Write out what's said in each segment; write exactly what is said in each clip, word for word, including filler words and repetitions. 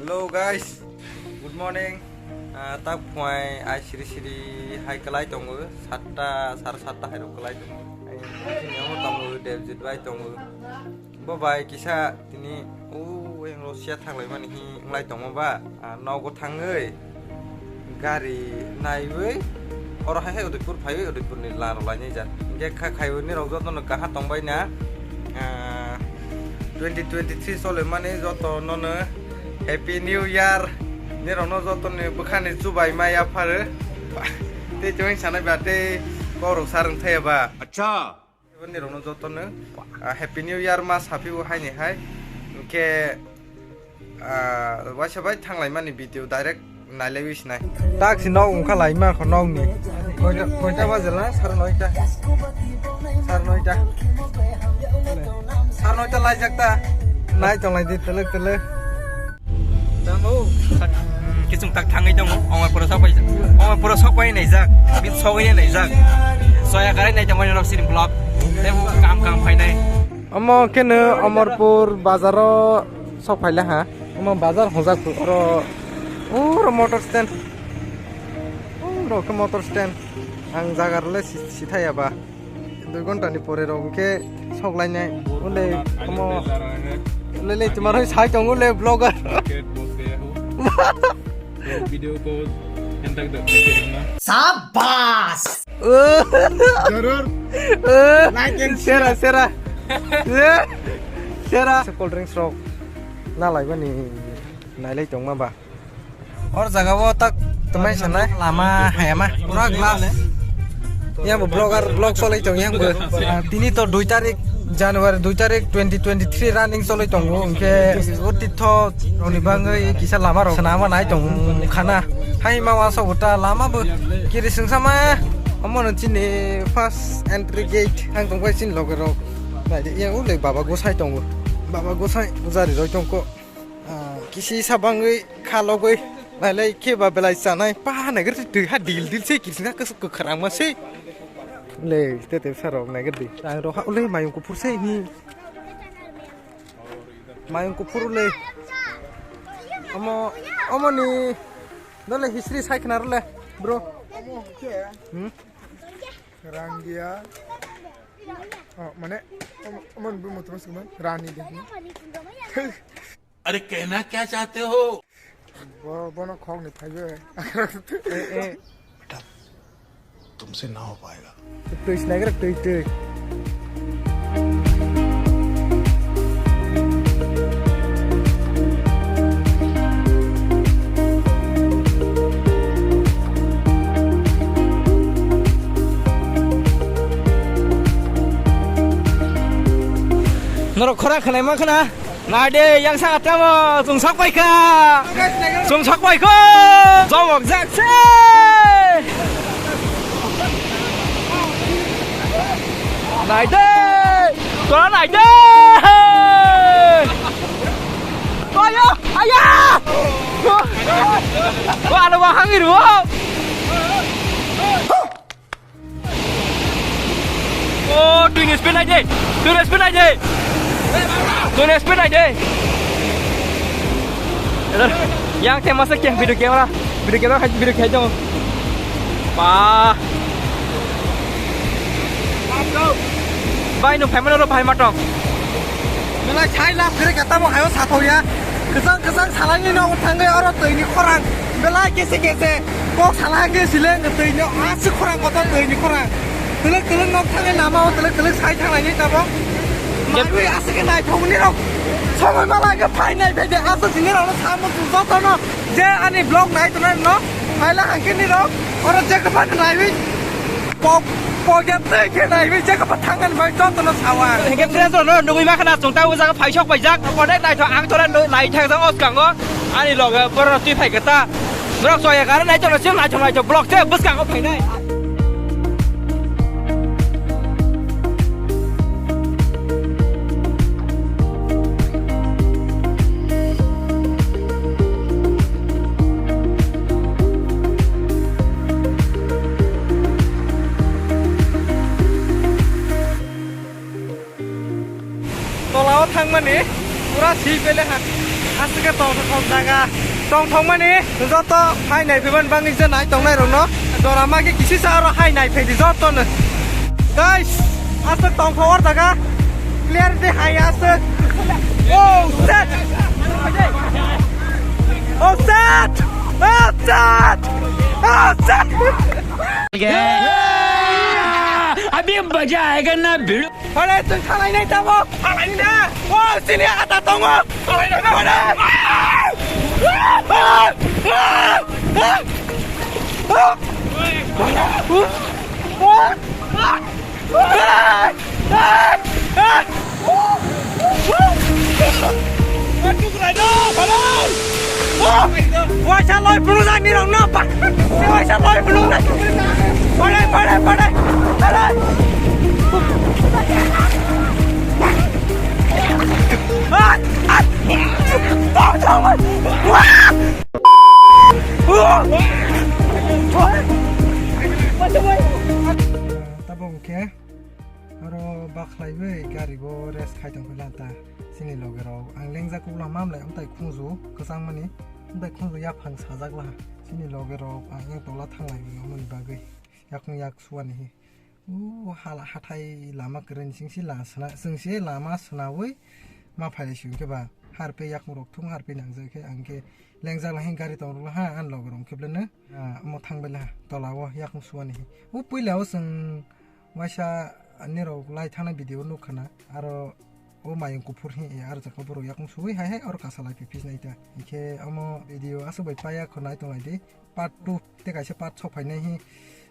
Hello guys, good morning. Ah, tak phuai ai siri siri hai kalai tongo, satta, sar satta hai rok kalai tongo. Ai sini amo tongo, Devjit bai tongo. Bo bai kisa tini o yang Russia thanglai mani hi nglai tongo ba, ah, nogo thangwi gari naiwi oro hai hai Udaipur phaiwi Udaipur ni laro lainai jan. Hingke kha khaiwi ni rok joto no kaha tongbai na, ah, twenty twenty-three chole mani joto nono Happy New Year ni rok no joto ni bwkha ni chubai ma ya pharo. Tei chwng sanai ba tei kok rok sa rwng thaya ba. Acha. Nirokno jotono, ah, Happy New Year ma saphio haini hai. Hingke, ah, waisa bai thanglaimani video direct nailaiwi sinai. Tak si nok wngkha laima kho nokni. Koita, koita baje la? Sar noita. Sar noita. Sar noita laijak ta. Nai tonglai di telek telek. Tamo, hmm, kisung tak thangwi tongo, ongoi pura sok pai, ongoi pura sok pai naijak, bit sogwi naijak. Soya karai nai tongmani rok sini vlog, tei bo kam kam phainai. Omo khe no Omorpur bazaro sok phaila ha, omo bazar hwnjak oro, oro motor stand, oro khe motor stand, ang jaga rwle si-, sithaya ba. Dui ghonta ni pore rok hwnkhe sok lainai. Ule omo, ule le twma roi sai tongo le vlogger. Video ko hentak da. Sabas. Jarur. Like and sera, sera. Sera. Cold drinks rok na laibani nailai tongma ba. Or jaga o tak twmai sanai lama hayama pura glass. Yang bo vlogger vlog solai tong yang bo. Ah, tini to dui tarik January dui tarik twenty twenty-three running solai tongo. Hingke o titho roni bangwi kisa lama rok sanama nai tong khana. Hai ma wa sok ta lama bo kiri sung sama. Omo no chini first entry gate ang tong bai chini loge rok. Nai de yang ulai baba gosai tongo. Baba gosai ujari roi tongko. Ah, kisi sabangwi khalogwi nailai khe ba belai chanai pa naigwr twi ha dil dil se kisa kasa kwkhwrang ma se. Le te te sarok naigwr di. Ang rok ha ule mayung kuphur se hi. Mayung kuphur ule. Omo, omo ni dole history sai khna role, bro. Hmm? Rangia. Oh, mane, omo, omo ni bumung tongma sima, Rani de. अरे कहना क्या चाहते हो? Bo, bono khok ni phaibe. Eh, eh. Beta, tumse na ho payega. Twi sinai gra twi twi. Norok khora khwnaima khwna. Naide, yang sangat tamo, chwng sok pai kha. Chwng sok pai kho. Jomok jak se. Naide. Tora naide. Aya, aya. Wa, ano wa hangir wo. Oh, twi ni speed nai de. Twi ni speed nai de. Twi ni speed nai de. Yang te masa kya video camera. Video camera khai video khai dong. Ba. Bai no phaimano ro phai matong. Belai sai lap kre kata mo hayo sathoya. Kesang kesang salai ni no thangge oro twi ni khorang. Belai kese kese. Kok sala hake sileng twi no aswk khorang kotor twi ni khorang. Twlwk twlwk nok thangwi lama o twlwk twlwk sai thanglaini tabok. Jep. Manwi aswk khe naithok ni rok. Somoi mala hake phainai phai de aswk sini rok no samo joto no je ani vlog nai tongnai no phaila hangke ni rok oro je kwbang naiwi pok pok ya twi khe naiwi je kwbang thangani bai joto no sawa. Hingke dress rok no nugwi ma khana chwng ta o jaga phaisok paijak. Onek naithok ang tora nai thang jak o swkango. Ani loge borok twi phai khe ta. Norok soya kare nai tongna sini naithok naithok vlog se bwskango phainai. Tola o thangmani pura si pele ha. Aswk Tongthok jaga, tongthokmani joto hai naiphaiman bangni je nai tongnai rokno jora ma khe kisisa aro hai naiphai di jotono. Guys, aswk tongthok or jaga, clear de hai aswk. Oh shit! Oh shit! Oh shit! Oh shit! अभी मजा आएगा ना भिड़ो। Hore, chwng thalai nai tamo. Thalai na. O, sini ata tongo. Thalai na, hore. Waisa loi phunuknai nirok no ba. Waisa loi phunuknai. Pare, pare, pare. Pare. Tabuk khe. Oro bakhlaiwi gari bo rest khai tongkhe lanta. Chini loge rok ang lengjak kukla mamlai amtai khungju kwchangmani, amtai khungju yaphang sajak laha. Chini loge rok ang yang tola thanglai mani bagwi yakung yak suani hi. U hala hathai lama kwrwini singsi la sna, singsi lama swnawi ma phailai singkhe ba harpe yakung rok thung harpe nangjak khe ang khe lengjak laha gari tong rok laha an loge rok khe beleno omo thangbai laha tola o yakung suani hi. U puila o chwng Waisa nirok lai thangna video nukha na, aro o mayung kuphur hi, aro jaka borok yakung suwi hai hai oro kasa lai phi phisnai ta. Hikhe omo video aswk bai paya kho nai tonglai di. Part two tei kaisa part sok phainai hi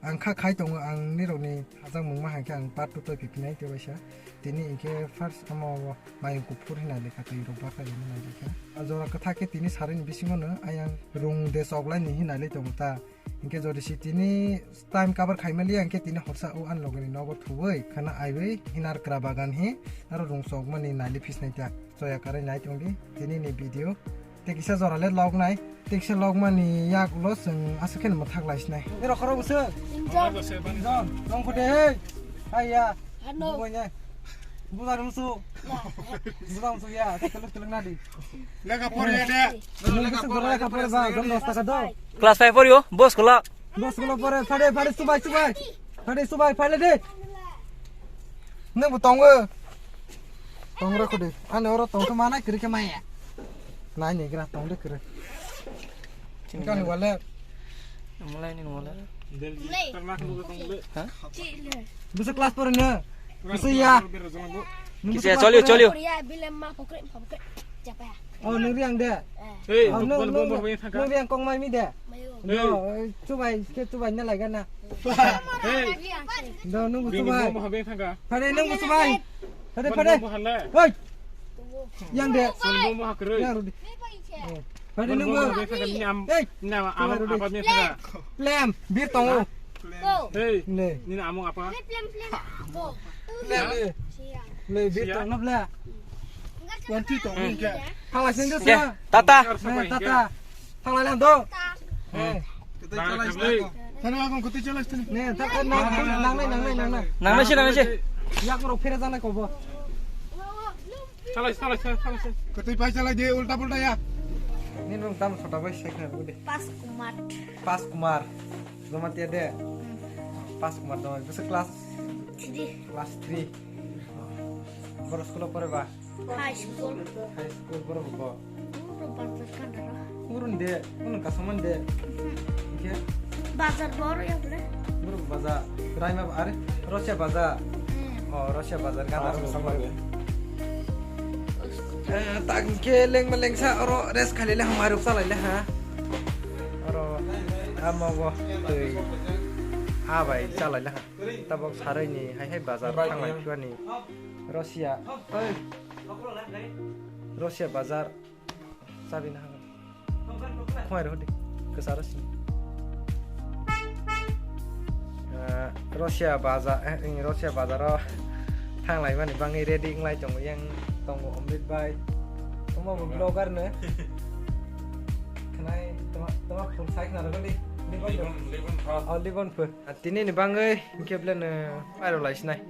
ang kha khai tongo, ang nirokni hajak mungma hai khe ang part two toi phi phinai tei waisa. Tini hinkhe first omo mayung kuphur hinai lekha twi rok bakha hinai naidi kha. A jora kwthak khe tini saruni bisingo no ayang rung de chok lai ni hinai lai tongo ta. Hinkhe jodi si tini time cover khaimaliya hinkhe tini horsa o ani logoni nogo thuwi khana aiwi hinar kra bagan hi aro rung chokmani naili phisnai ta. Choya karai nai tongdi tini ni video. Tei kisa jora le log nai, tei kisa logmani yak ulo chwng aswk kheno mwthak lai sinai. Nirok khorok bwswk? Tinjon. Tinjon. Tong khude hei. Hai ya. Ano. Bubaina. Bubar musu. Bubar musu ya. Teluk teluk nadi. Lega pore ya de. Nung bisi gora lega pore ba, jom dos taka do. Class five pore yo, bos kola. Bos kola pore, phade, phade, subai, subai. Phade, subai, phade de. Nung bu tongo. Tong ra khudi. Ani oro tong to mana kiri ke maya. Nai ni gra tong de kiri. Kani wale. Mulai ni wale. Ha? Bisa class pore na. Bisa ya. Kisa cholio, cholio. Oh, nung riang de. Hey, oh, nung, nung, nung riang kong mai mi de. No, chubai, ke chubai na lai gana. Hey. Do nung chubai. Phare nung chubai. Phare, phare. Hoi. Yang de. Yang rudi. Phare nung. Hey. Plem, bir tongo. Hey. Ne. Nini amung apa? Plem, plem. Bo. Le, le. Le, bir tong na bla. Yang tu tong ni ke. Thangla sini tu. Tata. Tata. Thangla lang do. Tata chalai sini. Sana abang kutu chalai sini. Ne, tata nang nang nang nang nang. Nang nang si, nang nang si. Yak rok phera jana ko bo. Chalai, chalai, chalai, chalai. Kutu pai chalai de ulta pulta ya. Ni nung tam chota bai sai khna de. Pas Kumar. Pas Kumar. Joma tia de. Pas Kumar joma. Bisa class three. Class three. Boro school pore ba? High school. High school boro bo. Boro bazar kan daro. Urun de, unun kasaman de. Oke. Bazar boro ya bole. Boro bazar. Raima are Russia bazar. Oh, Russia bazar kan daro. Eh, tangke leng maleng sa oro rest khali le hamai rok salai le ha. Oro ama bo tei ha bai salai le ha. Tabok sarai ni hai hai bazar thanglai phiya ni Russia. Oi. Russia bazar. Sabi na hang. Khwai rw di. Kwsa rw sini. Ah, Russia bazar, eh, eh, Russia bazar o thanglai mani bangwi ready wnglai tongo yang tongo Omrit bai. Omo bo vlogger no. Khnai toma, toma phone sai khna rw di. Libon, Libon, Libon pho. Oh, Libon pho. Tini ni bangwi kebla no airo lai sinai.